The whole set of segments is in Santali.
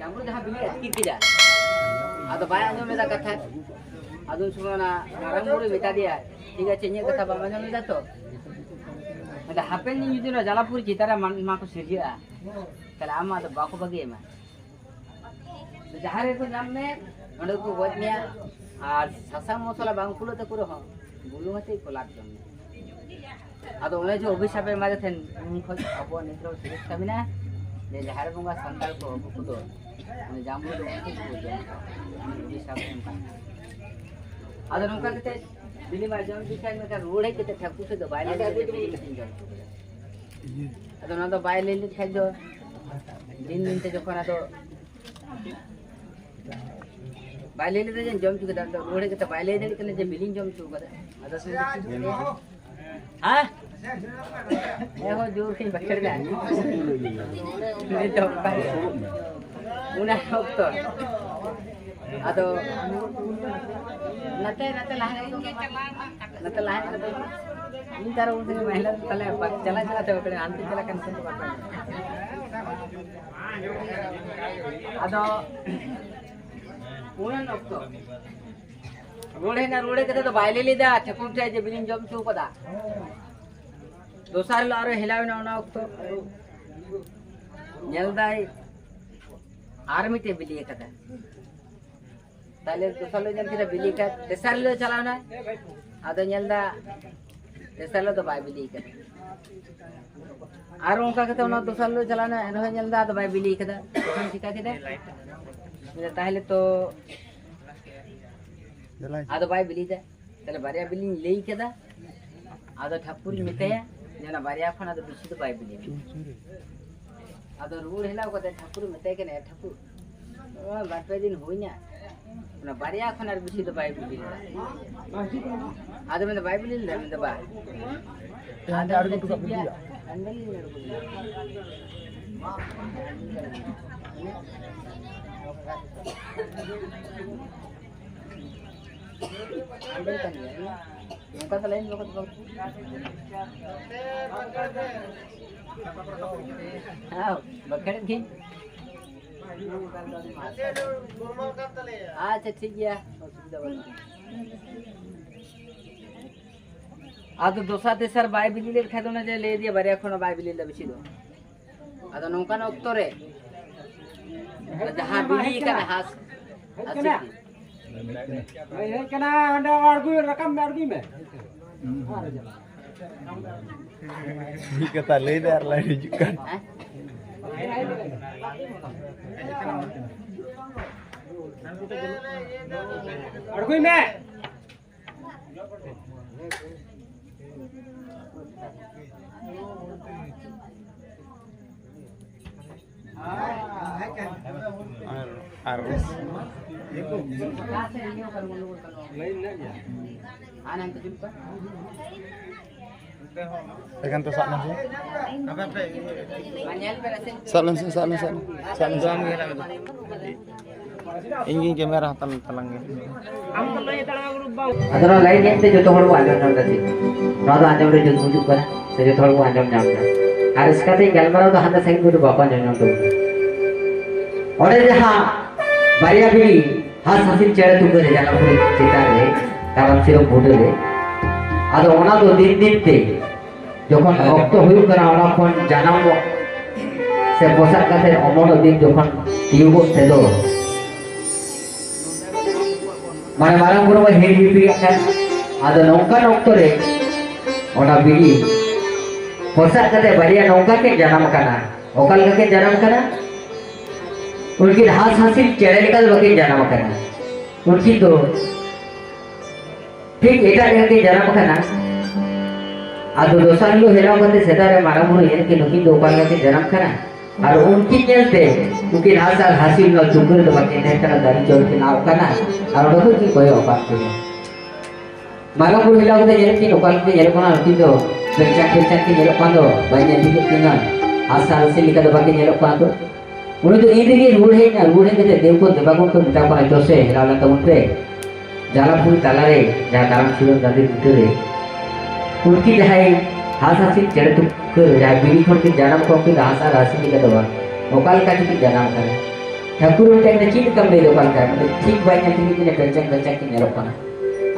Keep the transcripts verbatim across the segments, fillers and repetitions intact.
ᱡᱟᱢᱵᱽᱲᱩ ᱡᱟᱦᱟᱸ ᱵᱤᱞᱤ ᱟᱹᱛᱠᱤᱨ ᱠᱮᱫᱟ, ᱟᱫᱚ ᱵᱟᱭ ᱟᱸᱡᱚᱢ ᱞᱮᱫᱟ ᱠᱟᱛᱷᱟ᱾ ᱟᱫᱚ ᱩᱱ ᱥᱚᱢᱚᱭ ᱚᱱᱟ ᱢᱟᱨᱟᱝ ᱵᱩᱨᱩᱭ ᱢᱮᱛᱟ ᱫᱮᱭᱟ, "ᱴᱷᱤᱠ ᱟᱪᱷᱮ, ᱤᱧᱟᱹᱜ ᱠᱟᱛᱷᱟ ᱵᱟᱢ ᱟᱸᱡᱚᱢ ᱞᱮᱫᱟ ᱛᱚ? ᱟᱫᱚ ᱦᱟᱯᱮᱱ ᱫᱤᱱ ᱡᱩᱫᱤ ᱱᱚᱣᱟ ᱡᱟᱞᱟᱯᱩᱨ ᱪᱮᱛᱟᱱ ᱨᱮ ᱢᱟᱱ-, ᱢᱟ ᱠᱚ ᱥᱤᱨᱡᱟᱹᱜᱼᱟ, ᱛᱟᱦᱞᱮ ᱟᱢ ᱟᱫᱚ ᱵᱟᱠᱚ ᱵᱟᱹᱜᱤ ᱟᱢᱟ᱾ ᱡᱟᱦᱟᱸ ᱨᱮᱠᱚ ᱧᱟᱢ ᱢᱮ, ᱚᱸᱰᱮ ᱠᱚ ᱜᱚᱡ ᱢᱮᱭᱟ᱾ ᱟᱨ ᱥᱟᱥᱟᱝ ᱢᱚᱥᱞᱟ ᱵᱟᱝ ᱠᱩᱞᱟᱹᱜ ᱛᱟᱠᱚ ᱨᱮᱦᱚᱸ, ᱵᱩᱞᱩᱝ ᱟᱛᱮ ᱠᱚ ᱞᱟᱫ ᱡᱚᱢ ᱢᱮᱭᱟ᱾" ᱟᱫᱚ ᱚᱱᱮ ᱡᱮ ᱚᱵᱷᱤᱥᱟᱯ ᱮ ᱮᱢᱟᱫᱮ ᱛᱟᱦᱮᱱ, ᱩᱱ ᱠᱷᱚᱱ ᱟᱵᱚᱣᱟᱜ ᱱᱤᱛ ᱨᱮᱦᱚᱸ ᱥᱩᱨᱚᱠᱠᱷᱟ ᱢᱮᱱᱟᱜᱼᱟ᱾ ᱡᱮ ᱡᱟᱦᱮᱨ ᱵᱚᱸᱜᱟ ᱥᱟᱱᱛᱟᱲ ᱠᱚ, ᱩᱱᱠᱩ ᱫᱚ ᱚᱱᱮ ᱡᱟᱢᱵᱽᱲᱩ ᱫᱚ ᱩᱱᱠᱩ ᱠᱚ ᱡᱚᱢ ᱠᱚᱣᱟ᱾ ᱚᱵᱷᱤᱥᱟᱯ ᱮᱢ ᱠᱟᱜ᱾ ᱟᱫᱚ ᱱᱚᱝᱠᱟ ᱠᱟᱛᱮ ᱵᱤᱞᱤ ᱢᱟ ᱡᱚᱢ ᱦᱚᱪᱚ ᱠᱷᱟᱱ, ᱢᱮᱱᱠᱷᱟᱱ ᱨᱩᱣᱟᱹᱲ ᱦᱮᱡ ᱠᱟᱛᱮ ᱴᱷᱟᱹᱠᱩᱨ ᱴᱷᱮᱱ ᱫᱚ ᱵᱟᱭ ᱞᱟᱹᱭ ᱞᱮᱫᱟ ᱡᱮ ᱵᱤᱞᱤ ᱠᱟᱛᱮᱧ ᱡᱚᱢ ᱦᱚᱪᱚ ᱠᱮᱫᱟ᱾ ᱟᱫᱚ ᱚᱱᱟ ᱫᱚ ᱵᱟᱭ ᱞᱟᱹᱭ ᱞᱮᱫ ᱠᱷᱟᱡ ᱫᱚ ᱫᱤᱱ ᱫᱤᱱ ᱛᱮ ᱡᱚᱠᱷᱚᱱ ᱟᱫᱚ ᱵᱟᱭ ᱞᱟᱹᱭ ᱞᱮᱫᱟ ᱡᱮ ᱡᱚᱢ ᱦᱚᱪᱚ ᱠᱮᱫᱟ, ᱟᱫᱚ ᱨᱩᱣᱟᱹᱲ ᱦᱮᱡ ᱠᱟᱛᱮ ᱵᱟᱭ ᱞᱟᱹᱭ ᱫᱟᱲᱮᱭᱟᱜ ᱠᱟᱱᱟ ᱡᱮ ᱵᱤᱞᱤᱧ ᱡᱚᱢ ᱦᱚᱪᱚ ᱠᱟᱫᱟ᱾ ᱟᱫᱚ ᱥᱮ ᱦᱮᱸ? ᱦᱮᱸ, ᱦᱚᱸ ᱡᱳᱨ ᱜᱤᱧ ᱵᱟᱠᱷᱮᱲ ᱫᱟ᱾ ᱱᱤᱛ ᱫᱚ ᱚᱱᱠᱟ ᱜᱮ᱾ ᱚᱱᱟ ᱚᱠᱛᱚ ᱟᱫᱚ ᱱᱟᱛᱮ, ᱱᱟᱛᱮ ᱞᱟᱦᱟ ᱦᱮᱡ ᱠᱟᱛᱮ, ᱱᱟᱛᱮ ᱞᱟᱦᱟ ᱦᱮᱡ ᱠᱟᱛᱮ ᱤᱧ ᱛᱟᱨᱟ ᱩᱱ ᱥᱚᱢᱚᱭ ᱢᱟᱹᱦᱞᱟᱹ ᱛᱟᱦᱞᱮ ᱪᱟᱞᱟᱜ ᱪᱟᱞᱟᱜ ᱛᱮ ᱵᱟᱠᱷᱮᱲ, ᱦᱟᱱᱛᱮ ᱪᱟᱞᱟᱜ ᱠᱟᱱ ᱥᱚᱢᱚᱭ ᱵᱟᱠᱷᱮᱲ᱾ ᱟᱫᱚ ᱩᱱ ᱚᱠᱛᱚ ᱨᱩᱣᱟᱹᱲ ᱦᱮᱡ ᱮᱱᱟ, ᱨᱩᱣᱟᱹᱲ ᱦᱮᱡ ᱠᱟᱛᱮ ᱫᱚ ᱵᱟᱭ ᱞᱟᱹᱭ ᱞᱮᱫᱟ ᱴᱷᱟᱹᱠᱩᱨ ᱴᱷᱮᱡ ᱡᱮ ᱵᱤᱞᱤᱧ ᱡᱚᱢ ᱦᱚᱪᱚ ᱠᱟᱫᱟ᱾ ᱫᱚᱥᱟᱨ ᱦᱤᱞᱳᱜ ᱟᱨᱚ ᱦᱮᱞᱟᱣ ᱮᱱᱟ, ᱚᱱᱟ ᱚᱠᱛᱚ ᱧᱮᱞ ᱫᱟᱭ ᱟᱨ ᱢᱤᱫᱴᱮᱡ ᱵᱤᱞᱤ ᱟᱠᱟᱫᱟ᱾ ᱛᱟᱦᱞᱮ ᱫᱚᱥᱟᱨ ᱦᱤᱞᱳᱜ ᱧᱮᱞ ᱠᱮᱫᱟ ᱵᱤᱞᱤ ᱟᱠᱟᱫ, ᱛᱮᱥᱟᱨ ᱦᱤᱞᱳᱜ ᱪᱟᱞᱟᱣ ᱮᱱᱟ, ᱟᱫᱚ ᱧᱮᱞ ᱫᱟ ᱛᱮᱥᱟᱨ ᱦᱤᱞᱳᱜ ᱫᱚ ᱵᱟᱭ ᱵᱤᱞᱤ ᱟᱠᱟᱫᱟ᱾ ᱟᱨ ᱚᱱᱠᱟ ᱠᱟᱛᱮ ᱚᱱᱟ ᱫᱚᱥᱟᱨ ᱦᱤᱞᱳᱜ ᱪᱟᱞᱟᱣ ᱮᱱᱟ, ᱮᱱᱨᱮᱦᱚᱸ ᱧᱮᱞ ᱫᱟ ᱟᱫᱚ ᱵᱟᱭ ᱵᱤᱞᱤ ᱟᱠᱟᱫᱟ᱾ ᱛᱚᱠᱷᱚᱱ ᱪᱤᱠᱟ ᱠᱮᱫᱟ? ᱛᱟᱦᱞᱮ ᱛᱚ ᱟᱫᱚ ᱵᱟᱭ ᱵᱤᱞᱤᱭᱮᱫᱟ᱾ ᱛᱟᱦᱞᱮ ᱵᱟᱨᱭᱟ ᱵᱤᱞᱤᱧ ᱞᱟᱹᱭ ᱠᱮᱫᱟ, ᱟᱫᱚ ᱴᱷᱟᱹᱠᱩᱨᱤᱧ ᱢᱮᱛᱟᱭᱟ ᱡᱮ ᱚᱱᱟ ᱵᱟᱨᱭᱟ ᱠᱷᱚᱱ ᱟᱫᱚ ᱵᱮᱥᱤ ᱫᱚ ᱵᱟᱭ ᱵᱤᱞᱤᱭᱟ᱾ ᱟᱫᱚ ᱨᱩᱣᱟᱹᱲ ᱦᱮᱞᱟᱣ ᱠᱟᱛᱮ ᱴᱷᱟᱹᱠᱩᱨ ᱢᱮᱛᱟᱭ ᱠᱟᱱᱟ, "ᱮ ᱴᱷᱟᱹᱠᱩᱨ, ᱱᱚᱜᱼᱚᱭ ᱵᱟᱨ ᱯᱮ ᱫᱤᱱ ᱦᱩᱭᱱᱟ, ᱚᱱᱟ ᱵᱟᱨᱭᱟ ᱠᱷᱚᱱ ᱟᱨ ᱵᱮᱥᱤ ᱫᱚ ᱵᱟᱭ ᱵᱤᱞᱤ ᱞᱮᱫᱟ᱾" ᱟᱫᱚ ᱢᱮᱱᱫᱟ, "ᱵᱟᱭ ᱵᱤᱞᱤ ᱞᱮᱫᱟ?" ᱢᱮᱱᱫᱟ, "ᱵᱟᱝ᱾" ᱟᱫᱚ ᱢᱮᱱᱫᱟ, "ᱴᱷᱤᱠ ᱜᱮᱭᱟ, ᱦᱟᱸᱰᱮ ᱞᱤᱧ ᱟᱬᱜᱚ ᱞᱮᱱᱟ᱾" ᱦᱮᱸ, ᱵᱟᱠᱷᱮᱲ ᱜᱤᱧ᱾ ᱟᱪᱪᱷᱟ, ᱴᱷᱤᱠ ᱜᱮᱭᱟ, ᱚᱥᱩᱵᱤᱫᱷᱟ ᱵᱟᱹᱱᱩᱜᱼᱟ᱾ ᱟᱫᱚ ᱫᱚᱥᱟᱨ ᱛᱮᱥᱟᱨ ᱵᱟᱭ ᱵᱤᱞᱤ ᱞᱮᱱ ᱠᱷᱟᱱ ᱫᱚ ᱚᱱᱟ ᱡᱮ ᱞᱟᱹᱭ ᱫᱤᱭᱟ ᱵᱟᱨᱭᱟ ᱠᱷᱚᱱ ᱵᱟᱭ ᱵᱤᱞᱤ ᱞᱮᱫᱟ ᱵᱮᱥᱤ ᱫᱚ᱾ ᱟᱫᱚ ᱱᱚᱝᱠᱟᱱ ᱚᱠᱛᱚ ᱨᱮ ᱡᱟᱦᱟᱸ ᱵᱤᱞᱤ ᱠᱟᱱᱟ ᱦᱟᱸᱥ, ᱦᱮᱡ ᱦᱟᱸᱥ ᱠᱟᱱᱟ᱾ ᱥᱤᱞᱯᱤ᱾ ᱦᱮᱡ, ᱦᱮᱡ ᱠᱟᱱᱟ, ᱚᱸᱰᱮ ᱟᱬᱜᱚ, ᱨᱟᱠᱟᱵ ᱢᱮ, ᱟᱬᱜᱚᱭ ᱢᱮ᱾ ᱢᱤᱫ ᱠᱟᱛᱷᱟ ᱞᱟᱹᱭ ᱫᱟ ᱟᱨ ᱞᱟᱹᱭ ᱦᱤᱡᱩᱜ ᱠᱟᱱ᱾ ᱟᱬᱜᱚᱭ ᱢᱮ᱾ ᱟᱨ, ᱟᱨ ᱮᱠᱷᱟᱱ ᱛᱚ ᱥᱟᱵ ᱞᱮᱱ ᱥᱮ᱾ ᱥᱟᱵ ᱞᱮᱱ ᱥᱮ, ᱥᱟᱵ ᱞᱮᱱ ᱥᱮ, ᱥᱟᱵ ᱞᱮᱱ ᱥᱮ᱾ ᱤᱧ ᱜᱤᱧ ᱠᱮᱢᱮᱨᱟ ᱦᱟᱛᱟᱲ ᱛᱟᱞᱟᱝ ᱜᱮ᱾ ᱟᱫᱚ ᱱᱚᱣᱟ ᱞᱟᱭᱤᱱ ᱞᱟᱭᱤᱱ ᱛᱮ ᱡᱚᱛᱚ ᱦᱚᱲ ᱵᱚ ᱟᱸᱡᱚᱢ ᱧᱟᱢ ᱮᱫᱟ ᱪᱮ? ᱱᱚᱣᱟ ᱫᱚ ᱟᱸᱡᱚᱢ ᱨᱮ ᱡᱩᱛ ᱵᱩᱡᱩᱜ ᱠᱟᱱᱟ, ᱥᱮ ᱡᱚᱛᱚ ᱦᱚᱲ ᱵᱚ ᱟᱸᱡᱚᱢ ᱧᱟᱢ ᱮᱫᱟ? ᱟᱨ ᱮᱥᱠᱟᱛᱮ ᱜᱟᱞᱢᱟᱨᱟᱣ ᱫᱚ ᱦᱟᱱᱟ ᱥᱟᱺᱜᱤᱧ ᱠᱚᱫᱚ ᱵᱟᱠᱚ ᱟᱸᱡᱚᱢ ᱧᱟᱢ ᱛᱟᱵᱚᱱᱟ᱾ ᱚᱸᱰᱮ ᱡᱟᱦᱟᱸ ᱵᱟᱨᱭᱟ ᱵᱤᱲᱤ ᱦᱟᱸᱥ ᱦᱟᱸᱥᱤᱞ ᱪᱮᱬᱮ ᱛᱩᱠᱟᱹ ᱨᱮ ᱡᱟᱱᱟᱢ ᱠᱩᱲᱤ ᱪᱮᱛᱟᱱ ᱨᱮ ᱠᱟᱨᱟᱢ ᱥᱤᱨᱚᱢ ᱵᱩᱴᱟᱹ ᱨᱮ, ᱟᱫᱚ ᱚᱱᱟ ᱫᱚ ᱫᱤᱱ ᱫᱤᱱ ᱛᱮ ᱡᱚᱠᱷᱚᱱ ᱚᱠᱛᱚ ᱦᱩᱭᱩᱜ ᱠᱟᱱᱟ, ᱚᱱᱟ ᱠᱷᱚᱱ ᱡᱟᱱᱟᱢᱚᱜ ᱥᱮ ᱯᱚᱥᱟᱜ ᱠᱟᱛᱮ ᱚᱢᱚᱱᱚᱜ ᱫᱤᱱ ᱡᱚᱠᱷᱚᱱ ᱛᱤᱭᱳᱜᱚᱜ ᱛᱮᱫᱚ, ᱢᱟᱱᱮ ᱢᱟᱨᱟᱝ ᱵᱩᱨᱩ ᱢᱟ ᱦᱤᱲ ᱦᱤᱯᱤᱲ ᱠᱟᱱ᱾ ᱟᱫᱚ ᱱᱚᱝᱠᱟᱱ ᱚᱠᱛᱚ ᱨᱮ ᱚᱱᱟ ᱵᱤᱞᱤ ᱯᱚᱥᱟᱜ ᱠᱟᱛᱮ ᱵᱟᱨᱭᱟ ᱱᱚᱝᱠᱟ ᱠᱤᱱ ᱡᱟᱱᱟᱢ ᱟᱠᱟᱱᱟ᱾ ᱚᱠᱟ ᱞᱮᱠᱟ ᱠᱤᱱ ᱡᱟᱱᱟᱢ ᱟᱠᱟᱱᱟ? ᱩᱱᱠᱤᱱ ᱦᱟᱸᱥ ᱦᱟᱸᱥᱤᱞ ᱪᱮᱬᱮ ᱞᱮᱠᱟ ᱫᱚ ᱵᱟᱹᱠᱤᱱ ᱡᱟᱱᱟᱢ ᱟᱠᱟᱱᱟ᱾ ᱩᱱᱠᱤᱱ ᱫᱚ ᱴᱷᱤᱠ ᱮᱴᱟᱜ ᱡᱟᱭᱜᱟ ᱛᱮ ᱡᱟᱱᱟᱢ ᱟᱠᱟᱱᱟ᱾ ᱟᱫᱚ ᱫᱚᱥᱟᱨ ᱦᱤᱞᱳᱜ ᱦᱮᱞᱟᱣ ᱠᱟᱛᱮ ᱥᱮᱛᱟᱜ ᱨᱮ ᱢᱟᱨᱟᱝ ᱵᱩᱨᱩ ᱧᱮᱞ ᱠᱤᱱ, ᱱᱩᱠᱤᱱ ᱫᱚ ᱚᱠᱟ ᱞᱮᱠᱟ ᱠᱤᱱ ᱡᱟᱱᱟᱢ ᱠᱟᱱᱟ? ᱟᱨ ᱩᱱᱠᱤᱱ ᱧᱮᱞᱛᱮ ᱩᱱᱠᱤᱱ ᱦᱟᱸᱥ ᱟᱨ ᱦᱟᱸᱥᱤᱞ ᱱᱚᱣᱟ ᱪᱩᱠᱟᱹ ᱨᱮᱫᱚ ᱵᱟᱹᱠᱤᱱ ᱛᱟᱦᱮᱸ ᱠᱟᱱᱟ, ᱫᱟᱨᱮ ᱪᱚᱴ ᱠᱤᱱ ᱟᱵ ᱠᱟᱱᱟ᱾ ᱟᱨ ᱚᱸᱰᱮ ᱠᱷᱚᱱ ᱠᱤᱱ ᱠᱚᱭᱚᱜ ᱟᱠᱟᱫ ᱠᱤᱱᱟ᱾ ᱢᱟᱨᱟᱝ ᱵᱩᱨᱩ ᱦᱮᱞᱟᱣ ᱠᱟᱛᱮ ᱧᱮᱞ ᱠᱤᱱ ᱚᱠᱟ ᱞᱮᱠᱟ ᱧᱮᱞᱚᱜ ᱠᱟᱱᱟ, ᱱᱩᱠᱤᱱ ᱫᱚ ᱵᱮᱧᱪᱟᱝ ᱵᱮᱧᱪᱟᱝ ᱠᱤᱱ ᱧᱮᱞᱚᱜ ᱠᱟᱱ ᱫᱚ, ᱵᱟᱹᱧ ᱧᱮᱞ ᱴᱷᱤᱠᱮᱫ ᱠᱤᱱᱟ, ᱦᱟᱸᱥ ᱦᱟᱸᱥᱤᱞ ᱞᱮᱠᱟ ᱫᱚ ᱵᱟᱹᱠᱤᱱ ᱧᱮᱞᱚᱜ ᱠᱟᱱ ᱫᱚ᱾ ᱩᱱᱤ ᱫᱚ ᱤᱧ ᱨᱮᱜᱮ ᱨᱩᱣᱟᱹᱲ ᱦᱮᱡ ᱮᱱᱟ᱾ ᱨᱩᱣᱟᱹᱲ ᱦᱮᱡ ᱠᱟᱛᱮ ᱫᱮᱣ ᱠᱚ ᱫᱮᱵᱟ ᱠᱚ ᱢᱮᱛᱟ ᱠᱚ ᱠᱟᱱᱟ, ᱪᱚ ᱥᱮ ᱦᱮᱞᱟᱣ ᱞᱮᱱ ᱛᱟᱵᱚᱱ ᱯᱮ᱾ ᱡᱟᱞᱟᱯᱩᱨ ᱛᱟᱞᱟᱨᱮ ᱡᱟᱦᱟᱸ ᱠᱟᱨᱟᱢ ᱥᱤᱨᱚᱢ ᱫᱟᱸᱫᱮ ᱵᱩᱴᱟᱹᱨᱮ ᱩᱱᱠᱤᱱ ᱡᱟᱦᱟᱸᱭ ᱦᱟᱸᱥ ᱦᱟᱸᱥᱤᱞ ᱪᱮᱬᱮ ᱛᱩᱠᱟᱹ ᱡᱟᱦᱟᱸ ᱵᱤᱞᱤ ᱠᱷᱚᱱ ᱠᱤᱱ ᱡᱟᱱᱟᱢ ᱠᱚᱣᱟ, ᱩᱱᱠᱤᱱ ᱫᱚ ᱦᱟᱸᱥ ᱟᱨ ᱦᱟᱸᱥᱤᱞ ᱞᱮᱠᱟ ᱫᱚ ᱵᱟᱝ, ᱚᱠᱟ ᱞᱮᱠᱟ ᱪᱚᱠᱤᱱ ᱡᱟᱱᱟᱢ ᱟᱠᱟᱱᱟ᱾ ᱴᱷᱟᱹᱠᱩᱨ ᱢᱮᱛᱟᱭ ᱠᱟᱱᱟ, "ᱪᱮᱫ ᱞᱮᱠᱟᱢ ᱞᱟᱹᱭ ᱫᱚ, ᱚᱠᱟ ᱞᱮᱠᱟ?" ᱢᱮᱱᱫᱟ, "ᱴᱷᱤᱠ ᱵᱟᱭ ᱧᱮᱞ ᱴᱷᱤᱠ ᱠᱤᱱᱟ, ᱵᱮᱞᱪᱟᱝ ᱵᱮᱞᱪᱟᱝ ᱠᱤᱱ ᱧᱮᱞᱚᱜ ᱠᱟᱱᱟ᱾"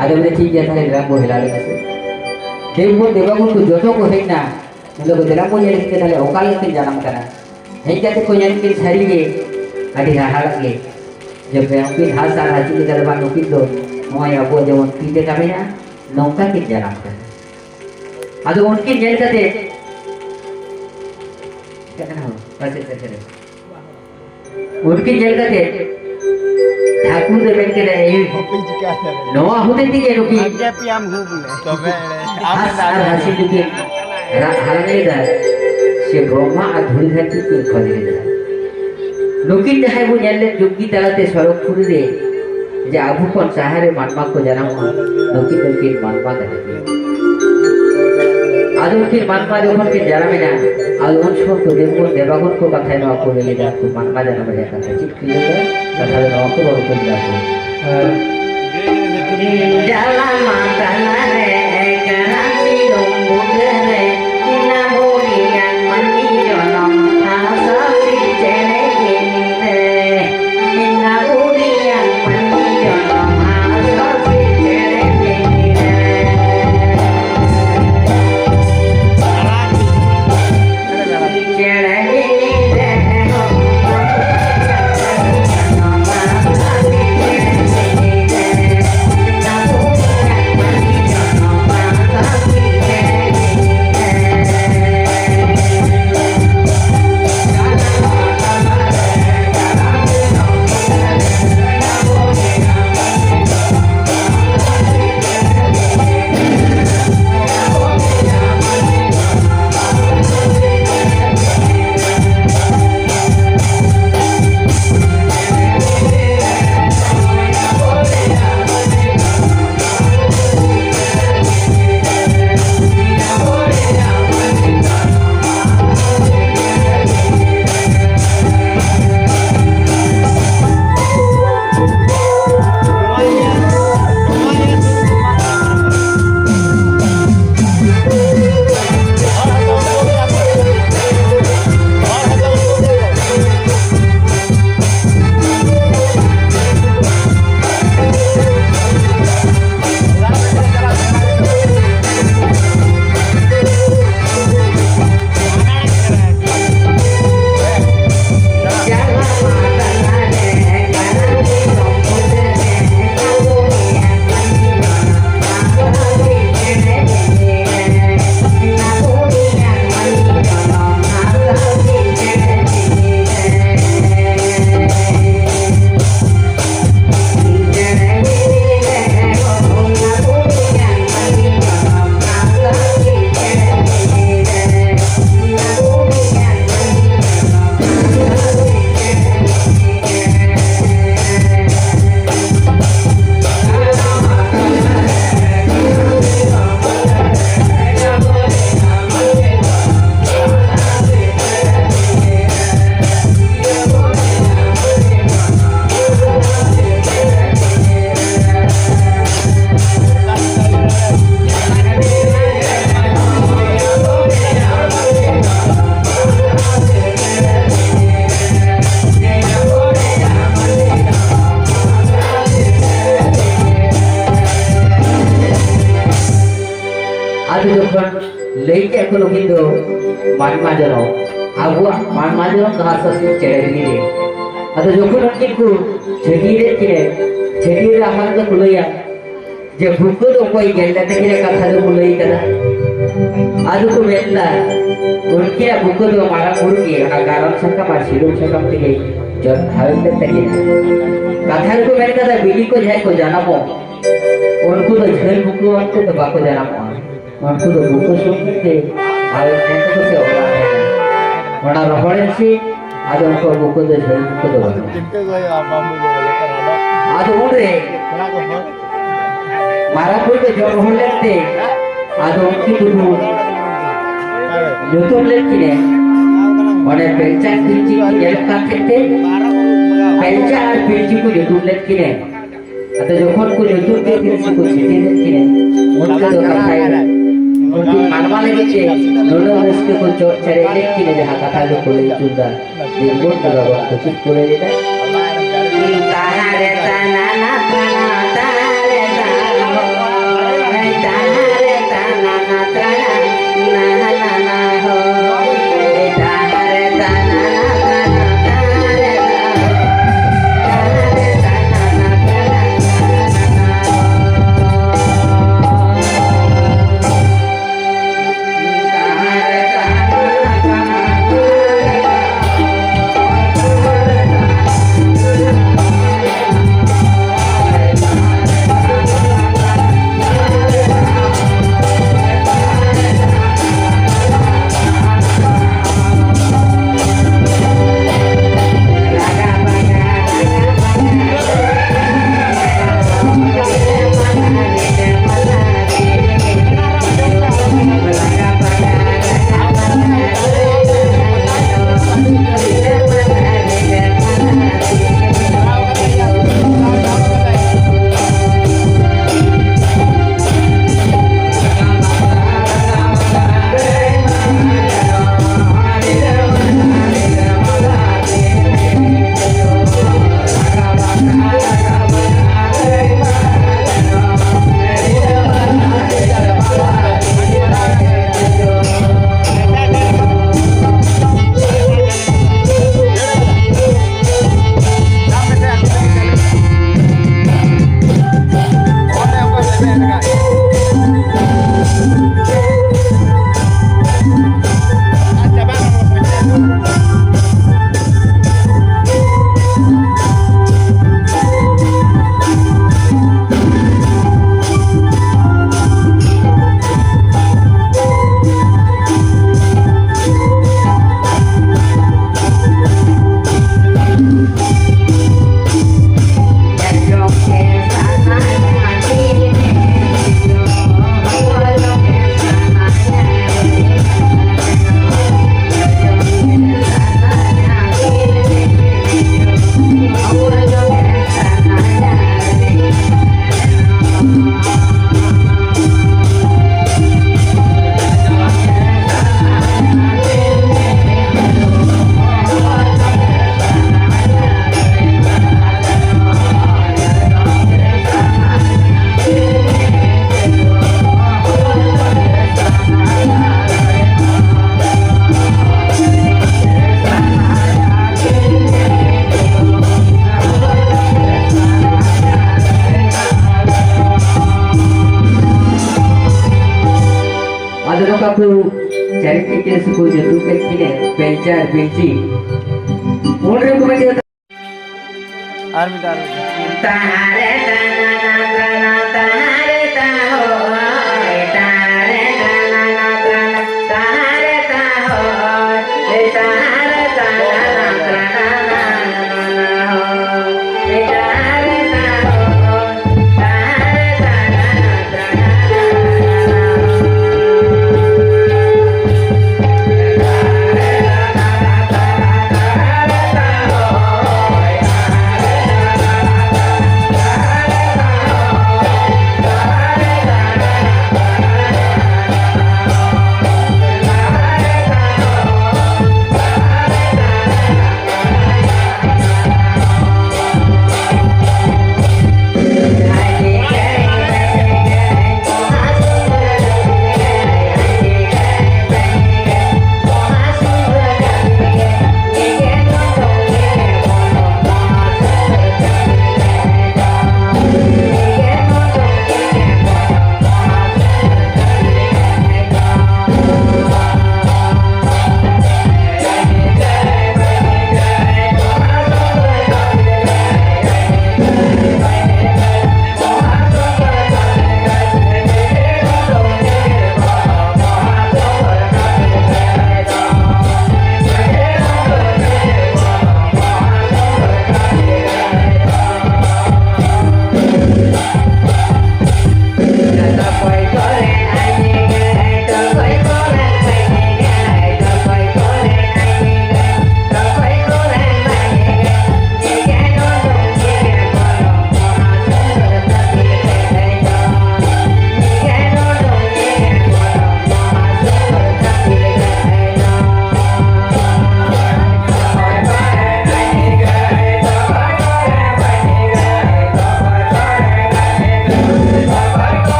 ᱟᱫᱚ ᱢᱮᱱᱫᱟ, "ᱴᱷᱤᱠ ᱜᱮᱭᱟ, ᱛᱟᱦᱞᱮ ᱫᱮᱞᱟ ᱵᱚ ᱦᱮᱞᱟ ᱞᱮᱱᱟ ᱥᱮ?" ᱫᱮᱵ ᱠᱚ ᱫᱮᱵᱟᱜᱩᱱ ᱠᱚ ᱡᱚᱛᱚ ᱠᱚ ᱦᱮᱡ ᱮᱱᱟ᱾ ᱢᱮᱱᱫᱟ ᱠᱚ, "ᱫᱮᱞᱟ ᱵᱚ ᱧᱮᱞ ᱠᱤᱱᱟ, ᱛᱟᱦᱞᱮ ᱚᱠᱟ ᱞᱮᱠᱟ ᱠᱤᱱ ᱡᱟᱱᱟᱢ ᱠᱟᱱᱟ?" ᱦᱮᱡ ᱠᱟᱛᱮ ᱠᱚ ᱧᱮᱞ ᱠᱤᱱ ᱥᱟᱹᱨᱤ ᱜᱮ ᱟᱹᱰᱤ ᱦᱟᱦᱟᱲᱟᱜ ᱜᱮ, ᱡᱮ ᱩᱱᱠᱤᱱ ᱦᱟᱥ ᱟᱨ ᱦᱟᱹᱥᱤ ᱞᱮᱠᱟ ᱫᱚ ᱵᱟᱝ, ᱱᱩᱠᱤᱱ ᱫᱚ ᱱᱚᱜᱼᱚᱭ ᱟᱵᱚ ᱡᱮᱢᱚᱱ ᱛᱤ ᱛᱮ ᱠᱟᱹᱢᱤᱭᱟ, ᱱᱚᱝᱠᱟ ᱠᱤᱱ ᱡᱟᱱᱟᱢ ᱠᱟᱱᱟ᱾ ᱟᱫᱚ ᱩᱱᱠᱤᱱ ᱧᱮᱞ ᱠᱟᱛᱮ, ᱪᱮᱫ ᱠᱟᱱᱟ ᱦᱚᱸ? ᱯᱟᱥᱮ ᱥᱮᱫ ᱨᱮ᱾ ᱩᱱᱠᱤᱱ ᱧᱮᱞ ᱠᱟᱛᱮ ᱴᱷᱟᱹᱠᱩᱨ ᱫᱚ ᱢᱮᱱ ᱠᱮᱫᱟ, "ᱮᱭ, ᱱᱚᱣᱟ ᱦᱚᱛᱮ ᱛᱮᱜᱮ ᱱᱩᱠᱤᱱ ᱦᱟᱥ ᱟᱨ ᱦᱟᱹᱥᱤ ᱫᱚᱠᱤᱱ ᱨᱟᱜ ᱦᱟᱞᱟᱝ ᱞᱮᱫᱟ, ᱥᱮ ᱵᱨᱚᱦᱢᱟ ᱟᱨ ᱫᱷᱩᱲᱤ ᱫᱷᱟᱹᱨᱛᱤ ᱠᱤᱱ ᱠᱷᱚᱡ ᱞᱮᱫᱟ?" ᱱᱩᱠᱤᱱ ᱡᱟᱦᱟᱸᱭ ᱵᱚ ᱧᱮᱞ ᱞᱮᱫ ᱡᱩᱜᱽ ᱜᱮ ᱛᱟᱞᱟᱛᱮ ᱥᱚᱲᱚᱠ ᱯᱩᱨᱤ ᱨᱮ, ᱡᱮ ᱟᱵᱚ ᱠᱷᱚᱱ ᱥᱟᱦᱟ ᱨᱮ ᱢᱟᱱᱣᱟ ᱠᱚ ᱡᱟᱱᱟᱢᱚᱜᱼᱟ, ᱱᱩᱠᱤᱱ ᱫᱚ ᱠᱤᱱ ᱢᱟᱱᱣᱟ ᱠᱟᱱᱟ ᱠᱤᱱ᱾ ᱟᱫᱚ ᱩᱱᱠᱤᱱ ᱢᱟᱱᱣᱟ ᱡᱚᱠᱷᱚᱱ ᱠᱤᱱ ᱡᱟᱱᱟᱢ ᱮᱱᱟ, ᱟᱫᱚ ᱩᱱ ᱥᱚᱢᱚᱭ ᱠᱚ ᱫᱮᱵ ᱠᱚ ᱫᱮᱵᱟᱜᱚᱱ ᱠᱚ ᱠᱟᱛᱷᱟᱭ ᱱᱚᱣᱟ ᱠᱚ ᱞᱟᱹᱭ ᱞᱮᱫᱟ, ᱩᱱᱠᱩ ᱢᱟᱱᱣᱟ ᱡᱟᱱᱟᱢ ᱨᱮᱭᱟᱜ ᱠᱟᱛᱷᱟ᱾ ᱪᱮᱫ ᱠᱤᱱ ᱞᱟᱹᱭ ᱞᱮᱫᱟ? ᱠᱟᱛᱷᱟ ᱫᱚ ᱱᱚᱣᱟ ᱠᱚ ᱵᱟᱵᱚ ᱞᱟᱹᱭ ᱞᱮᱫᱟ ᱠᱚ᱾ ᱡᱟᱞᱟ ᱢᱟ ᱛᱟᱞᱟ ᱨᱮ ᱠᱟᱨᱟᱢ ᱥᱤᱨᱚᱢ ᱵᱩᱴᱟᱹ ᱨᱮ, ᱤᱱᱟ ᱵᱩᱲᱤᱭᱟᱝ ᱢᱟᱹᱱᱢᱤ ᱡᱚᱱᱚᱢ ᱦᱟᱥᱟ ᱥᱤᱨ ᱪᱮᱬᱮ ᱜᱮ ᱧᱤᱫᱟᱹ᱾ ᱮᱠᱷᱚᱱ ᱩᱱᱠᱤᱱ ᱫᱚ ᱢᱟᱱᱢᱟ ᱡᱚᱱᱚᱢ, ᱟᱵᱚᱣᱟᱜ ᱢᱟᱱᱢᱟ ᱡᱚᱱᱚᱢ ᱫᱚ ᱦᱟᱸᱥ ᱦᱟᱹᱥᱤᱞ ᱪᱮᱬᱮ ᱵᱤᱞᱤ ᱨᱮ᱾ ᱟᱫᱚ ᱡᱚᱠᱷᱚᱱ ᱩᱱᱠᱤᱱ ᱠᱚ ᱪᱷᱟᱹᱴᱭᱟᱹᱨᱮᱫ ᱠᱤᱱᱟᱹ, ᱪᱷᱟᱹᱴᱭᱟᱹᱨ ᱨᱮ ᱟᱦᱟᱨ ᱫᱚᱠᱚ ᱞᱟᱹᱭᱟ ᱡᱮ ᱵᱩᱠᱟᱹ ᱫᱚ ᱚᱠᱚᱭ ᱜᱮᱫ ᱞᱮᱫ ᱛᱟᱹᱠᱤᱱᱟ, ᱠᱟᱛᱷᱟ ᱫᱚᱠᱚ ᱞᱟᱹᱭ ᱠᱟᱫᱟ᱾ ᱟᱫᱚ ᱠᱚ ᱢᱮᱱᱫᱟ ᱩᱱᱠᱤᱱᱟᱜ ᱵᱩᱠᱟᱹ ᱫᱚ ᱢᱟᱨᱟᱝ ᱵᱩᱨᱩ ᱜᱮ ᱚᱱᱟ ᱜᱟᱨᱟᱢ ᱥᱟᱠᱟᱢ ᱟᱨ ᱥᱤᱨᱚᱢ ᱥᱟᱠᱟᱢ ᱛᱮᱜᱮ ᱡᱚᱛ ᱦᱟᱣᱮᱫ ᱞᱮᱫ ᱛᱟᱹᱠᱤᱱᱟ᱾ ᱠᱟᱛᱷᱟ ᱨᱮᱠᱚ ᱢᱮᱱ ᱠᱟᱫᱟ ᱵᱤᱞᱤ ᱠᱚ ᱡᱟᱦᱟᱸᱭ ᱠᱚ ᱡᱟᱱᱟᱢᱚᱜ, ᱩᱱᱠᱩ ᱫᱚ ᱡᱷᱟᱹᱞ ᱵᱩᱠᱟᱹ ᱟᱱ ᱛᱮᱫᱚ ᱵᱟᱠᱚ ᱡᱟᱱᱟᱢᱚᱜᱼᱟ᱾ ᱩᱱᱠᱩ ᱫᱚ ᱵᱩᱠᱟᱹ ᱥᱩᱱ ᱛᱮ ᱟᱨ ᱩᱱᱠᱩ ᱠᱚ ᱥᱮ ᱚᱲᱟᱜ ᱨᱮ ᱚᱱᱟ ᱨᱚᱦᱚᱲᱮᱱ ᱥᱮ, ᱟᱫᱚ ᱩᱱᱠᱩ ᱵᱩᱠᱟᱹ ᱫᱚ ᱡᱷᱟᱹᱞ ᱵᱩᱠᱟᱹ ᱫᱚ ᱵᱟᱹᱱᱩᱜᱼᱟ᱾ ᱟᱫᱚ ᱩᱱᱨᱮ ᱢᱟᱨᱟᱝ ᱵᱩᱨᱩ ᱫᱚ ᱡᱚᱢ ᱨᱚᱦᱚᱲ ᱞᱮᱱᱛᱮ, ᱟᱫᱚ ᱩᱱᱠᱤᱱ ᱫᱚᱠᱚ ᱧᱩᱛᱩᱢ ᱞᱮᱫ ᱠᱤᱱᱟ᱾ ᱚᱸᱰᱮ ᱯᱮᱱᱪᱟᱨ ᱯᱤᱞᱪᱩ ᱠᱚ ᱧᱮᱞᱚᱜ ᱠᱟᱱ ᱛᱟᱦᱮᱸ ᱛᱮ, ᱯᱮᱱᱪᱟᱨ ᱟᱨ ᱯᱤᱞᱪᱩ ᱠᱚ ᱧᱩᱛᱩᱢ ᱞᱮᱫ ᱠᱤᱱᱟ᱾ ᱟᱫᱚ ᱡᱚᱠᱷᱚᱱ ᱠᱚ ᱧᱩᱛᱩᱢ ᱠᱮᱫ ᱠᱤᱱᱟ ᱥᱮ ᱠᱚ ᱪᱤᱴᱷᱤ ᱞᱮᱫ ᱠᱤᱱᱟ, ᱩᱱ ᱛᱮᱫᱚ ᱠᱟᱛᱷᱟᱭ ᱩᱱᱠᱤᱱ ᱢᱟᱱᱣᱟ ᱞᱟᱹᱜᱤᱫ ᱛᱮ ᱱᱩᱱᱟᱹᱜ ᱨᱟᱹᱥᱠᱟᱹ ᱠᱚ ᱪᱚᱜ ᱪᱮᱨᱮᱡ ᱞᱮᱫ ᱠᱤᱱᱟ, ᱡᱟᱦᱟᱸ ᱠᱟᱛᱷᱟ ᱜᱮᱠᱚ ᱞᱟᱹᱭ ᱦᱚᱪᱚ ᱞᱮᱫᱟ᱾ ᱫᱤᱱ ᱵᱚᱱ ᱵᱚᱸᱜᱟ ᱵᱚᱱ ᱠᱚ ᱪᱮᱫ ᱠᱚ ᱞᱟᱹᱭ ᱞᱮᱫᱟ? ᱛᱟᱦᱟᱨᱮ ᱛᱟᱱᱟᱱᱟ ᱛᱟᱱᱟ, ᱛᱟᱦᱟᱨᱮ ᱛᱟᱱᱟ, ᱛᱟᱦᱟᱨᱮ ᱛᱟᱱᱟᱱᱟ ᱛᱟᱱᱟ, ᱱᱟᱦᱟ ᱱᱟᱱᱟ ᱦᱳ᱾ ᱛᱟᱦᱟᱨᱮ ᱛᱟᱱᱟᱱᱟ ᱛᱟᱱᱟ, ᱛᱟᱦᱟᱨᱮ ᱛᱟᱱᱟ, ᱛᱟᱦᱟᱨᱮ ᱛᱟᱱᱟᱱᱟ ᱛᱟᱱᱟ, ᱱᱟᱦᱟ ᱱᱟᱱᱟ ᱦᱳ᱾ ᱯᱤᱞᱪᱤ᱾ ᱩᱱ ᱨᱮ ᱠᱚ ᱢᱮᱱ ᱠᱮᱫᱟ, ᱟᱨ ᱢᱤᱫ ᱫᱷᱟᱣ, ᱟᱨ ᱢᱤᱫ ᱫᱷᱟᱣ᱾ ᱛᱟᱦᱟᱨᱮ ᱛᱟᱱᱟ ᱛᱟᱱᱟ ᱛᱟᱦᱟᱨᱮ ᱛᱟᱦᱚ, ᱛᱟᱦᱟᱨᱮ ᱛᱟᱱᱟ ᱛᱟᱱᱟ ᱛᱟᱦᱟᱨᱮ ᱛᱟᱦᱚ, ᱛᱟᱦᱟᱨᱮ ᱛᱟᱱᱟ ᱛᱟᱱᱟ ᱛᱟᱱᱟ ᱦᱚ, ᱛᱟᱦᱟᱨᱮ ᱛᱟᱦᱚ᱾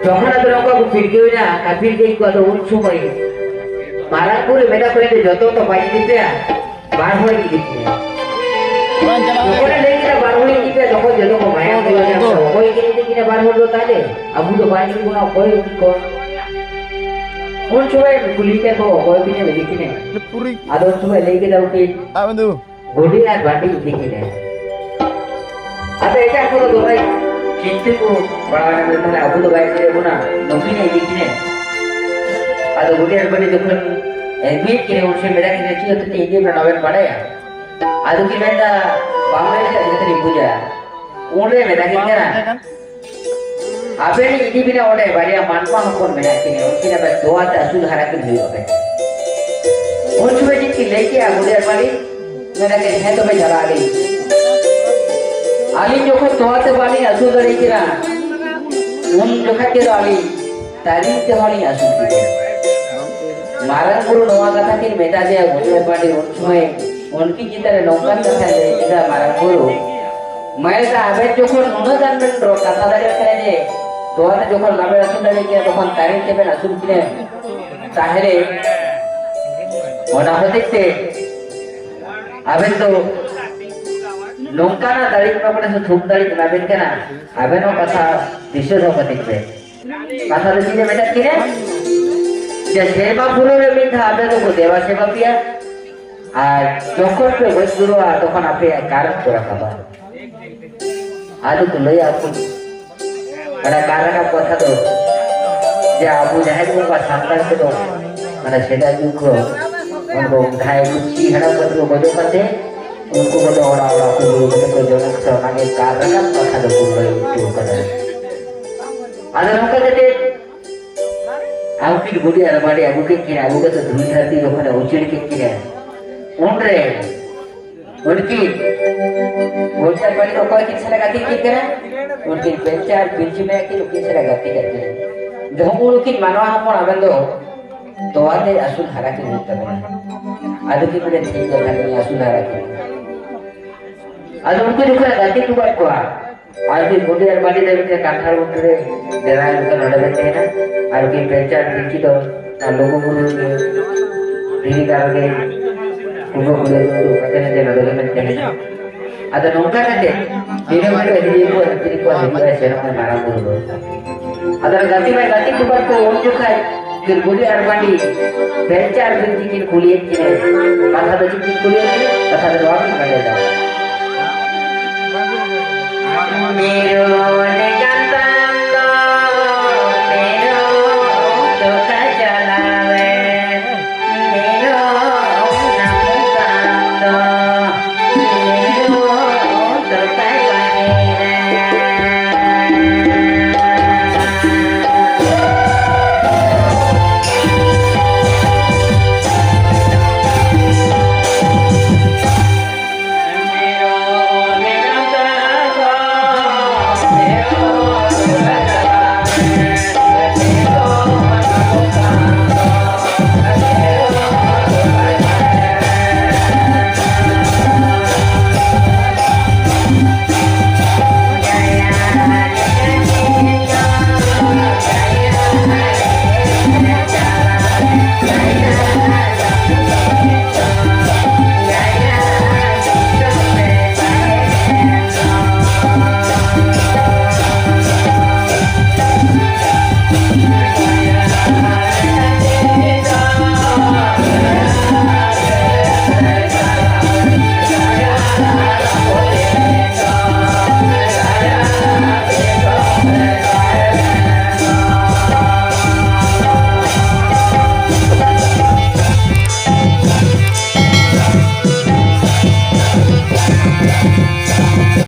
ᱡᱚᱠᱷᱚᱱ ᱟᱫᱚ ᱱᱚᱝᱠᱟ ᱠᱚ ᱯᱤᱨᱠᱟᱹᱣ ᱮᱱᱟ, ᱠᱟᱹᱯᱤᱨ ᱠᱮᱫ ᱠᱚ, ᱟᱫᱚ ᱩᱱ ᱥᱚᱢᱚᱭ ᱢᱟᱨᱟᱝ ᱵᱩᱨᱩ ᱢᱮᱛᱟ ᱠᱚ ᱠᱟᱱᱟ, "ᱡᱚᱛᱚ ᱫᱚ ᱵᱟᱭ ᱤᱫᱤ ᱯᱮᱭᱟ, ᱵᱟᱨ ᱦᱚᱲ ᱤᱫᱤ ᱠᱤᱱᱟ᱾" ᱡᱚᱠᱷᱚᱱᱮ ᱞᱟᱹᱭ ᱠᱮᱫᱟ, "ᱵᱟᱨ ᱦᱚᱲ ᱤᱫᱤ ᱯᱮᱭᱟ", ᱛᱚᱠᱷᱚᱱ ᱡᱚᱛᱚ ᱠᱚ ᱢᱟᱭᱟ ᱠᱚ ᱧᱟᱢ ᱠᱮᱫᱟ, "ᱚᱠᱚᱭ ᱠᱤᱱ ᱤᱫᱤ ᱠᱤᱱᱟ ᱵᱟᱨ ᱦᱚᱲ ᱫᱚ ᱛᱟᱦᱞᱮ? ᱟᱵᱚ ᱫᱚ ᱵᱟᱭ ᱤᱫᱤ ᱵᱚᱱᱟ, ᱚᱠᱚᱭ ᱤᱫᱤ ᱠᱚᱣᱟ?" ᱩᱱ ᱥᱚᱢᱚᱭ ᱠᱩᱞᱤ ᱠᱮᱫ ᱠᱚ, "ᱚᱠᱚᱭ ᱠᱤᱱ ᱤᱫᱤ ᱠᱤᱱᱟ?" ᱯᱩᱨᱤ᱾ ᱟᱫᱚ ᱩᱱ ᱥᱚᱢᱚᱭ ᱞᱟᱹᱭ ᱠᱮᱫᱟ ᱩᱱᱠᱤᱱ, ᱟᱢ ᱫᱚ ᱜᱩᱰᱤ ᱟᱨ ᱵᱟᱹᱴᱤ ᱤᱫᱤ ᱠᱤᱱᱟ᱾ ᱟᱫᱚ ᱮᱴᱟᱜ ᱠᱚᱫᱚ ᱫᱚᱢᱮ ᱪᱤᱱᱛᱟᱹ ᱠᱚ ᱯᱟᱲᱟᱣ ᱮᱱᱟ, ᱢᱮᱱᱠᱷᱟᱱ ᱟᱵᱚ ᱫᱚ ᱵᱟᱭ ᱤᱫᱤᱭᱮᱫ ᱵᱚᱱᱟ, ᱱᱩᱠᱤᱱ ᱮ ᱤᱫᱤ ᱠᱤᱱᱟ᱾ ᱟᱫᱚ ᱜᱩᱰᱤ ᱟᱨ ᱵᱟᱹᱴᱤ ᱡᱚᱠᱷᱚᱱ ᱟᱹᱜᱩᱭᱮᱫ ᱠᱤᱱᱟ, ᱩᱱ ᱥᱚᱢᱚᱭ ᱢᱮᱛᱟ ᱠᱤᱱᱟ, "ᱪᱮᱫ ᱦᱚᱛᱮᱡ ᱛᱮ ᱤᱫᱤᱭᱮᱫ ᱵᱚᱱᱟ, ᱵᱟᱵᱮᱱ ᱵᱟᱰᱟᱭᱟ?" ᱟᱫᱚ ᱠᱤᱱ ᱢᱮᱱᱫᱟ, "ᱵᱟᱝ ᱢᱮᱱ ᱞᱮᱠᱷᱟᱱ ᱪᱤᱠᱟᱹ ᱛᱮᱞᱤᱧ ᱵᱩᱡᱟ?" ᱩᱱᱨᱮ ᱢᱮᱛᱟ ᱠᱤᱱ ᱠᱟᱱᱟ, ᱟᱵᱮᱱ ᱤᱫᱤ ᱵᱮᱱᱟ ᱚᱸᱰᱮ, ᱵᱟᱨᱭᱟ ᱢᱟᱱᱣᱟ ᱦᱚᱯᱚᱱ ᱢᱮᱱᱟᱜ ᱠᱤᱱᱟ, ᱩᱱᱠᱤᱱ ᱟᱵᱮᱱ ᱛᱚᱣᱟ ᱛᱮ ᱟᱹᱥᱩᱞ ᱦᱟᱨᱟ ᱠᱤᱱ ᱦᱩᱭᱩᱜ ᱟᱵᱮᱱ᱾ ᱩᱱ ᱥᱚᱢᱚᱭ ᱪᱮᱫ ᱠᱤᱱ ᱞᱟᱹᱭ ᱠᱮᱜᱼᱟ, ᱜᱩᱰᱤ ᱟᱨ ᱵᱟᱹᱴᱤ? ᱢᱮᱱᱟ ᱠᱤᱱ, "ᱦᱮᱸ ᱛᱚᱵᱮ ᱪᱟᱞᱟᱜ ᱟᱹᱞᱤᱧ᱾ ᱟᱹᱞᱤᱧ ᱡᱚᱠᱷᱚᱱ ᱛᱚᱣᱟ ᱛᱮ ᱵᱟᱹᱞᱤᱧ ᱟᱹᱥᱩᱞ ᱫᱟᱲᱮ ᱠᱤᱱᱟ, ᱩᱱ ᱡᱚᱠᱷᱟᱡ ᱛᱮᱫᱚ ᱟᱹᱞᱤᱧ ᱛᱟᱹᱨᱤ ᱛᱮᱦᱚᱸ ᱞᱤᱧ ᱟᱹᱥᱩᱞ ᱠᱤᱱᱟ᱾" ᱢᱟᱨᱟᱝ ᱵᱩᱨᱩ ᱱᱚᱣᱟ ᱠᱟᱛᱷᱟ ᱠᱤᱱ ᱢᱮᱛᱟ ᱫᱮᱭᱟ, ᱜᱩᱰᱤ ᱟᱨ ᱵᱟᱹᱴᱤ ᱩᱱ ᱥᱚᱢᱚᱭ ᱩᱱᱠᱤᱱ ᱪᱮᱛᱟᱱ ᱨᱮ ᱱᱚᱝᱠᱟᱱ ᱠᱟᱛᱷᱟᱭ ᱞᱟᱹᱭ ᱠᱮᱫᱟ, ᱢᱟᱨᱟᱝ ᱵᱩᱨᱩ, ᱢᱟᱭᱟ ᱫᱟ, ᱟᱵᱮᱱ ᱡᱚᱠᱷᱚᱱ ᱱᱩᱱᱟᱹᱜ ᱜᱟᱱ ᱵᱮᱱ ᱨᱚᱲ ᱠᱟᱛᱷᱟ ᱫᱟᱲᱮᱭᱟᱜ ᱠᱟᱱᱟ ᱡᱮ ᱛᱚᱣᱟ ᱛᱮ ᱡᱚᱠᱷᱚᱱ ᱵᱟᱵᱮᱱ ᱟᱹᱥᱩᱞ ᱫᱟᱲᱮᱭᱟᱜ ᱠᱮᱭᱟ, ᱛᱚᱠᱷᱚᱱ ᱛᱟᱨᱮᱱ ᱛᱮᱵᱮᱱ ᱟᱹᱥᱩᱞ ᱠᱤᱱᱟ, ᱛᱟᱦᱞᱮ ᱚᱱᱟ ᱦᱚᱛᱮᱡ ᱛᱮ ᱟᱵᱮᱱ ᱫᱚ ᱱᱚᱝᱠᱟᱱᱟᱜ ᱫᱟᱲᱮ ᱮᱢᱟ ᱵᱮᱱᱟ ᱥᱮ ᱛᱷᱩᱢ ᱫᱟᱲᱮ ᱮᱢᱟ ᱵᱮᱱ ᱠᱟᱱᱟ, ᱟᱵᱮᱱ ᱦᱚᱸ ᱠᱟᱛᱷᱟ ᱫᱤᱥᱟᱹ ᱫᱚᱦᱚ ᱠᱟᱛᱮ ᱯᱮ᱾ ᱠᱟᱛᱷᱟ ᱫᱚ ᱪᱮᱫ ᱮ ᱢᱮᱛᱟᱫ ᱠᱤᱱᱟ? ᱡᱮ ᱥᱮᱨᱢᱟ ᱯᱩᱨᱟᱹᱣ ᱨᱮ ᱢᱤᱫ ᱫᱷᱟᱣ ᱟᱯᱮ ᱫᱚᱠᱚ ᱫᱮᱵᱟ ᱥᱮᱵᱟ ᱯᱮᱭᱟ, ᱟᱨ ᱡᱚᱠᱷᱚᱱ ᱯᱮ ᱜᱚᱡ ᱜᱩᱨᱩᱜᱼᱟ, ᱛᱚᱠᱷᱚᱱ ᱟᱯᱮᱭᱟᱜ ᱠᱟᱨᱚᱱ ᱠᱚ ᱨᱟᱠᱟᱵᱟ᱾ ᱟᱫᱚ ᱠᱚ ᱞᱟᱹᱭᱟ ᱟᱠᱚ, ᱚᱱᱟ ᱠᱟᱨ ᱨᱟᱠᱟᱵ ᱠᱟᱛᱷᱟ ᱫᱚ, ᱡᱮ ᱟᱵᱚ ᱡᱟᱦᱟᱸᱭ ᱠᱚ ᱵᱟ ᱥᱟᱱᱛᱟᱲ ᱠᱚᱫᱚ, ᱢᱟᱱᱮ ᱥᱮᱫᱟᱭ ᱡᱩᱜᱽ ᱠᱚ, ᱩᱱᱠᱩ ᱡᱟᱦᱟᱸᱭ ᱠᱚ ᱪᱤ ᱦᱟᱲᱟᱢ ᱠᱟᱛᱮ ᱠᱚ ᱜᱚᱡᱚᱜ ᱠᱟᱱ ᱛᱮ, ᱩᱱᱠᱩ ᱠᱚᱫᱚ ᱚᱲᱟᱜ ᱚᱲᱟᱜ ᱠᱚ ᱫᱩᱲᱩᱵ ᱠᱟᱛᱮ ᱠᱚ ᱡᱚᱢᱮᱫ ᱠᱚ, ᱚᱱᱟᱜᱮ ᱠᱟᱨ ᱨᱟᱠᱟᱵ ᱠᱟᱛᱷᱟ ᱫᱚ ᱠᱚ ᱞᱟᱹᱭ ᱦᱚᱪᱚ ᱠᱟᱫᱟ᱾ ᱟᱫᱚ ᱱᱚᱝᱠᱟ ᱠᱟᱛᱮ ᱟᱹᱜᱩ ᱠᱤᱱ ᱜᱩᱰᱤ ᱟᱨ ᱵᱟᱹᱴᱤ ᱟᱹᱜᱩ ᱠᱮᱫ ᱠᱤᱱᱟ, ᱟᱹᱜᱩ ᱠᱟᱛᱮ ᱫᱷᱩᱲᱤ ᱫᱷᱟᱹᱨᱛᱤ ᱡᱚᱠᱷᱚᱱᱮ ᱩᱪᱟᱹᱲ ᱠᱮᱫ ᱠᱤᱱᱟ, ᱩᱱᱨᱮ ᱩᱱᱠᱤᱱ ᱜᱩᱰᱤ ᱟᱨ ᱵᱟᱹᱴᱤ ᱫᱚ ᱚᱠᱚᱭ ᱠᱤᱱ ᱥᱟᱞᱟᱜ ᱜᱟᱛᱮ ᱠᱤᱱ ᱠᱟᱱᱟ? ᱩᱱᱠᱤᱱ ᱯᱤᱞᱪᱩ ᱟᱨ ᱯᱤᱞᱪᱩ ᱢᱟᱭᱟ ᱠᱤᱱ ᱩᱱᱠᱤᱱ ᱥᱟᱞᱟᱜ ᱜᱟᱛᱮ ᱠᱟᱜ ᱠᱤᱱᱟ᱾ ᱡᱮ ᱦᱚᱸ ᱩᱱᱠᱤᱱ ᱢᱟᱱᱣᱟ ᱦᱚᱯᱚᱱ ᱟᱵᱮᱱ ᱫᱚ ᱛᱚᱣᱟ ᱛᱮ ᱟᱹᱥᱩᱞ ᱦᱟᱨᱟ ᱠᱤᱱ ᱦᱩᱭᱩᱜ ᱛᱟᱵᱮᱱᱟ᱾ ᱟᱫᱚ ᱠᱤᱱ ᱢᱮᱱᱟ, "ᱴᱷᱤᱠ ᱜᱮᱭᱟ, ᱛᱟᱦᱞᱮ ᱟᱹᱥᱩᱞ ᱦᱟᱨᱟ ᱠᱤᱱ᱾" ᱟᱫᱚ ᱩᱱᱠᱩ ᱡᱚᱠᱷᱚᱱ ᱜᱟᱛᱮ ᱦᱚᱴᱚ ᱠᱟᱜ ᱠᱚᱣᱟ, ᱟᱨ ᱩᱱᱠᱤᱱ ᱜᱩᱰᱤ ᱟᱨ ᱵᱟᱹᱰᱤ ᱫᱚ ᱢᱤᱫᱴᱮᱱ ᱠᱟᱱᱴᱷᱟᱲ ᱵᱩᱴᱟᱹ ᱨᱮ ᱰᱮᱨᱟ ᱠᱟᱛᱮ ᱱᱚᱰᱮ ᱵᱮᱱ ᱛᱟᱦᱮᱱᱟ᱾ ᱟᱨ ᱩᱱᱠᱤᱱ ᱯᱮᱱᱪᱟ ᱟᱨ ᱯᱤᱞᱪᱩ ᱫᱚ ᱚᱱᱟ ᱞᱩᱜᱩ ᱵᱩᱨᱩ ᱨᱮ ᱫᱷᱤᱨᱤ ᱜᱟᱲ ᱨᱮ ᱠᱩᱢᱵᱟᱹ ᱠᱩᱲᱤ ᱨᱮ ᱫᱩᱲᱩᱵ ᱠᱟᱛᱮ ᱱᱚᱰᱮ ᱱᱚᱰᱮ ᱵᱮᱱ ᱛᱟᱦᱮᱱᱟ᱾ ᱟᱫᱚ ᱱᱚᱝᱠᱟ ᱠᱟᱛᱮ ᱫᱤᱱᱟᱹᱢ ᱦᱤᱞᱳᱜ ᱦᱤᱡᱩᱜ ᱟᱠᱚ, ᱦᱤᱡᱩᱜ ᱟᱠᱚ, ᱦᱤᱡᱩᱜ ᱟᱭ ᱥᱮᱱᱚᱜ ᱟᱭ ᱢᱟᱨᱟᱝ ᱵᱩᱨᱩ ᱫᱚ᱾ ᱟᱫᱚ ᱜᱟᱛᱮ ᱢᱟᱭ ᱜᱟᱛᱮ ᱠᱚ ᱵᱟᱝ ᱠᱚ ᱩᱱ ᱡᱚᱠᱷᱟᱡ ᱩᱱᱠᱤᱱ ᱜᱩᱰᱤ ᱟᱨ ᱵᱟᱹᱰᱤ, ᱯᱮᱱᱪᱟ ᱟᱨ ᱯᱤᱞᱪᱩ ᱠᱤᱱ ᱠᱩᱞᱤᱭᱮᱫ ᱠᱤᱱᱟᱹ᱾ ᱠᱟᱛᱷᱟ ᱫᱚ ᱪᱮᱫ ᱠᱤᱱ ᱠᱩᱞᱤᱭᱮᱫ ᱠᱤᱱᱟᱹ? ᱠᱟᱛᱷᱟ ᱫᱚ ᱱᱚᱣᱟ ᱠᱤᱱ ᱵᱟᱰᱟᱭ ᱫᱟ᱾ ᱢᱤᱨᱩ